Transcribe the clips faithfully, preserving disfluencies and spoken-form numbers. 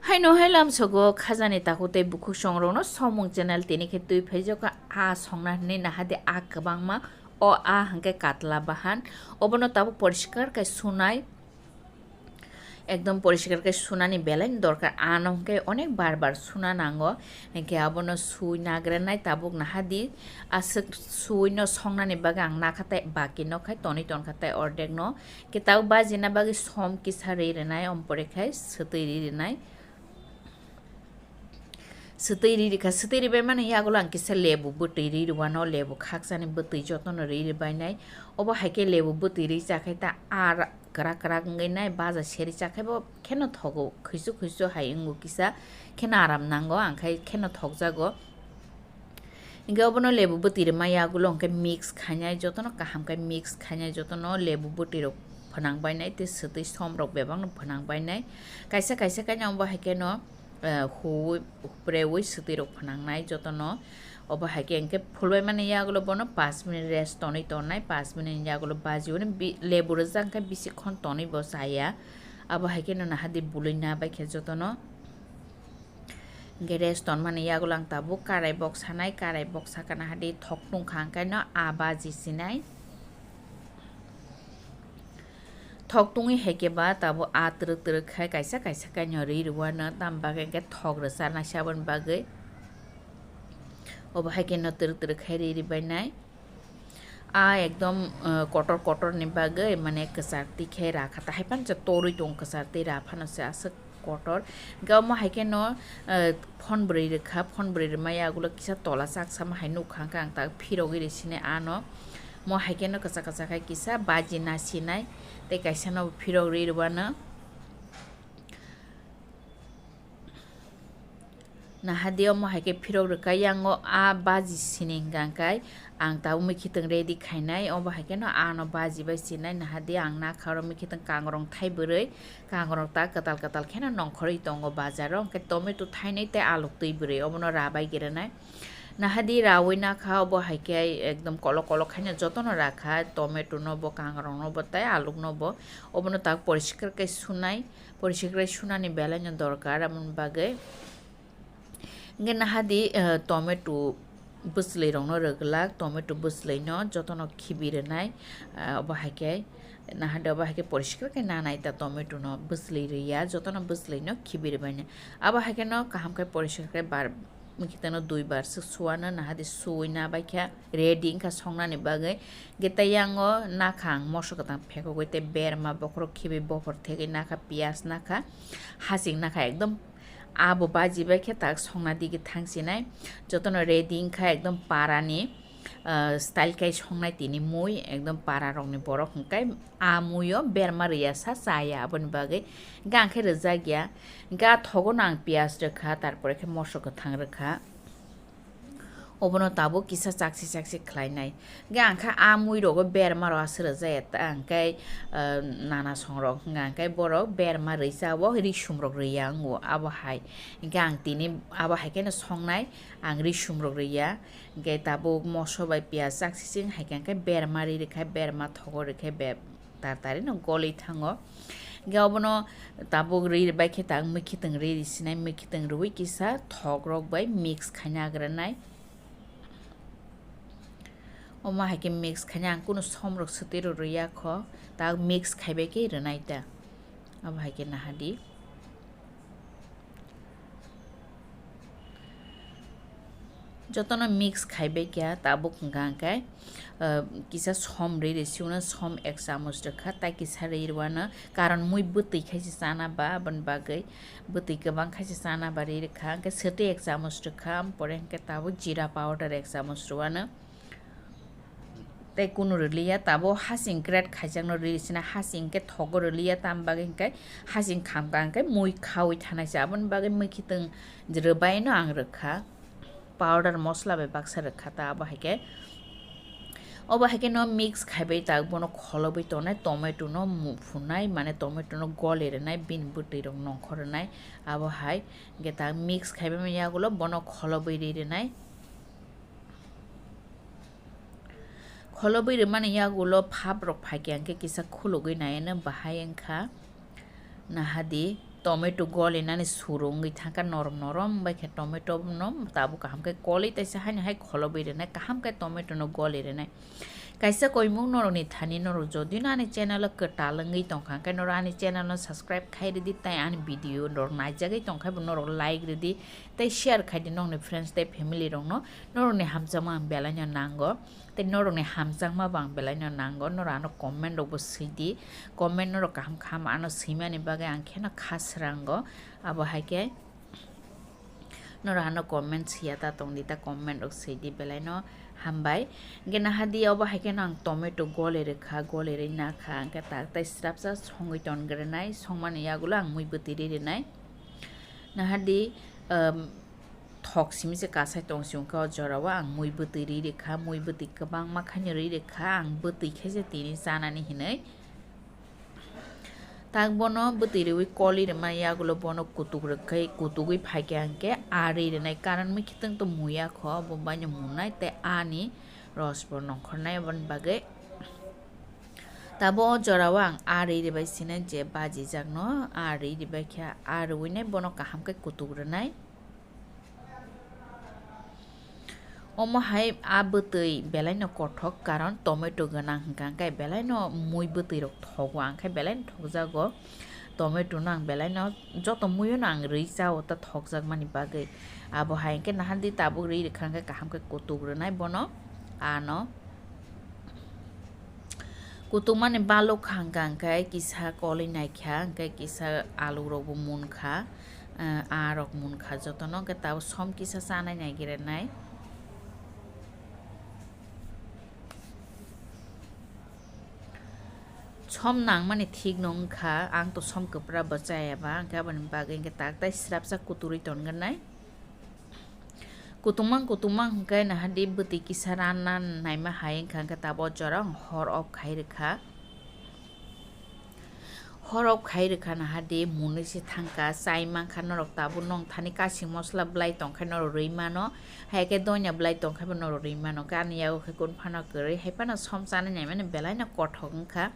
Haino hai lamsogo khajani takhuk tei bukhuk songrokno Somung channel tini khe twi phaijokha. A songna hwnwi nahadi a kwbangma, o a hwnkhe katla bahan, obono tabuk poriskar khe sunai, ekdom poriskar khe sunani belai dorkar. Ano hwnkhe onek bar bar suna nango, hwnkhe abono sui nagrenai tabuk nahadi aswk suino songnani bagwi ang nakha tei baki nokha tei tonwi tonkha tei ordek no. Khe tabuk bajina bagwi som kisa ri rwnai, ompore khai swtwi ri rwnai. Swtwi ri rikha, swtwi ribai mani yagulo ang kisa lebu bwtwi ri rwano, lebu khaksani bwtwi jotono ri ribainai. Obo hai khe lebu bwtwi ri chakhai ta ar kwrak kwrak wngwi nai, baja seri chakhai bo kheno thogo, khuisu khuisu hai wngo kisa, kheno aram nango, ang khai kheno thokjago. Hingke obono lebu bwtwi rwma yagulo hingke mix khainai, jotono kaham khe mix khainai, jotono lebu bwtwi rok phwnang bainai tei swtwi som rok bebak no phwnang bainai. Kaisa kaisa khe no obo hai khe no, eh, huwi, huprewi swtwi rok phwnang nai jotono. Obo hai khe hingke phulbai mani yagulo bono pash minute rest tonwi tongnai, pash minute ni yagulo baji oni bi-, lebu rwjak hingke bisi khon tonwi bo chaya. Abo hai khe no nahadi bului na bai khe jotono. Hingke rest tonmani yagulo ang tabuk karai bok sanai, karai bok sakana hadi thok tungkha, hingke no a baji sinai. Thok tungwi hai khe ba tabuk a twrwk twrwk khai kaisa kaisa khe no ri rwano, tam bagwi hingke thok rwcharnai se aboni bagwi. Obo hai khe no twrwk twrwk khai ri ribainai. A ekdom, eh, kotor kotor ni bagwi mane kwchar twi khe rakha, tahai phano se torwi tongo kwchar twi ra phano se aswk kotor. Hingke omo hai khe no, eh, phone bwrwi rwkha, phone bwrwi rwmaya ulo kisa tola chaksa ma hai nukha, hingke ang tak phirogwi rw sini ano. Mo hai khe no kwchak kwchak khai kisa baji na sinai tei kaisa no phirogwi rwano. Nahadi omo hai khe phirok rwkha, yango a baji sini hingka hingkai ang tabuk mui khitwng ready khainai, obo hai kheno ano baji bai sinai. Nahadi ang nakha oro mui khitwng kangrong thai bwrwi, kangrong ta kwtal kwtal kheno nongkhorwi tongo bazaro, hingke tomato thainwi tei aluk twi bwrwi obono rabai gwnai. Nahadi rawi nakha, obo hai khe ekdom kolok kolok khaino jotono rakha, tomato no bo, kangrong no bo tei aluk no bo, obono tak poriskar khe sunai. Poriskar khe sunani belai no dorkar, aboni bagwi. Hingke nahadi, eh, tomato bwchwlwi rokno rwglak, tomato bwchwlwi no jotono khibi rwnai, eh, obo hai khe nahadi obo hai khe poriskar khe nanai ta tomato no bwchwlwi rwya, jotono bwchwlwi no khibi rwbaino. Abo hai khe no kaham khe poriskar khe bar, Mwkhitwng no dui bar se suwano, nahadi suwi nabaikha, ready wngkha songnani bagwi. Hwnkhe tei yango nakha ang moso kwthang phekogwi tei berma bokhorok khibi bophor thegwi nakha, piyaj nakha, hasing nakha, ekdom abo baji baikhe tak songna digi thangsinai. Jotono ready wngkha ekdom parani, ah, style khai songnai tini mui, ekdom para rokni borok hwnkhe a muio berma rwya sa chaya, aboni bagwi hwnkhe ang khe rwjak ya. Hwnkhe a thogo no ang piyaj rwkha, tarpore khe moso kwthang rwkha. Obono tabuk kisa chaksi chaksi khlainai. Hwnkhe ang khe a mui rogo berma rok aswk rwjak ya, ta hwnkhe, ah, nana song rok hwnkha hwnkhe borok berma rwi cha o, risum rok rwi ya wngo abo hai. Hwnkhe ang tini abo hai kheno songnai, ang risum rok rwi ya. Hwnkhe tabuk moso bai piyaj chaksising hai khe hwnkhe berma ri rwkha, berma thogo rwkhe be-, tar tari no golwi thango. Hwnkhe obono tabuk ri bai khe tak mwkhitwng ri sinai, mwkhitwng rwi kisa thok rok bai mix khaina agranai. Omo hai khe mix khaina ang kunu som rok swtwi rw rwya kho, tak mix khai bai khe rwnai ta. Abo hai khe nahadi. Jotono mix khai bai kha, tabuk hwnkha hwnkhe, ah, kisa som rwi rw siyuno som ek chamuch rwkha, tai kisa rwi rwano, karon mui bwtwi khai se chana ba, aboni bagwi bwtwi kwbang khai se chana ba rwi rwkha, hwnkhe swtwi ek chamuch rwkha, pore hwnkhe tabuk jeera powder ek chamuch rwano. Tei kunu rwliya, tabuk hasing grate khaijakno rwi sina, hasing khe thogo rwliya, tam bagwi hwnkhe hasing khamkha hwnkhe mui khaui thanai se, aboni bagwi mwkhitwng rwbaino ang rwkha, powder mosla bai baksa rwkha ta, abo hai khe, obo hai khe no mix khaibai ta, bono kholobwi tongnai tomato no mu-, phunai, mane tomato no goli rwnai, bini bwtwi rok nongkhor rwnai, abo hai hwnkhe ta mix khaibai mani yagulo bono kholobwi ri rwnai. Kholobwi rwmani yagulo phap rok phaikha hwnkhe kisa khulugwi naiwi no bahai wngkha. Nahadi, Tomato golinani suru wngwi thangkha, norom norom bai khe tomato no tabuk kaham khe kolwi taisa haino hai kholobwi rwnai, kaham khe tomato no goli rwnai. Kaisa koimung norokni thani norok jodi no ani channel o kwtal wngwi tongkha, hwnkhe norok ani channel no subscribe khai rwdi, tei ani video norok naijagwi tongkha bo norok like rwdi, tei share khai di nokni friends tei family rokno. Norokni hamjakma ang belai no nango, tei norokni hamjakma bo ang belai no nango. Norok ano comment rokbo swi di, comment norok kaham kaham ano swimani bagwi ang kheno kha srango. Abo hai khe norok ano comment swiya ta tong di, ta comment rok swi di, belai no hambai. Hwnkhe naha di, obo hai kheno ang tomato goli rwkha, goli rwi nakha, hwnkhe tak tai srapsa songwi ton gwnai, songmani yagulo ang mui bwtwi ri rwnai. Naha di, um, thok simi se kasai tong si wngkha o jora o, ang mui bwtwi ri rwkha, mui bwtwi kwbangma khaino ri rwkha, ang bwtwi khe se tini chanani hinwi. Tak bono bwtwi rwi koli rwmani yagulo bono kutuk rwkhai, kutugwi phaikha hwnkhe a ri rwnai, karon mui khitwng to muya kho, bo baino munai tei ani ros bo nongkhornai, aboni bagwi. Tabo o jora o ang a ri rwbai sinai je bajijakno, a ri rwbai khe a rwinai bono kaham khe kutuk rwnai. Omo hai a bwtwi belai no kothok, karon tomato gwnang hwnkha hwnkhe belai no mui bwtwi rok thogo, ang khe belai no thokjago. Tomato no ang belai no joto mui o no ang rwi chao ta thokjakmani bagwi. Abo hai hwnkhe naha di tabuk rwi rwkha hwnkhe kaham khe kutuk rwnai bono ano. Kutukmani balok hwnkha hwnkhe kisa kolwi naikha, hwnkhe kisa alu rokbo munkha, ah, a rok munkha jotono, hwnkhe tabuk som kisa chanai naigirinai. Som nangmani thik no wngkha, ang to som kwpra bo chaya ba, hwnkhe aboni bagwi hwnkhe tak tai srapsa kuturwi tongwinai. Kutumang kutumang hwnkhe naha di bwtwi kisa ranna naima hai wngkha, hwnkhe tabuk o jora ang hor off khai rwkha. Hor off khai rwkha naha di munwi se thangkha, chai mankha norok tabuk nong thani kasing mosla bwlai tongkhe norok rwi mano, hai khe donya bwlai tongkhe bo norok rwi mano, khe ani yago khe kun phano kwrwi hai phano som chanai naimani belai no kothok wngkha.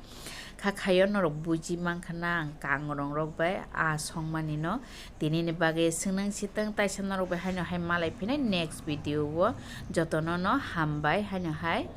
Kha khaio norok buji mankha na ang kangrong rok bai a songmani no. Tini ni bagwi swngnang sitwng taisa norok bai haino hai malai phinai next video o. Jotono no hambai haino hai.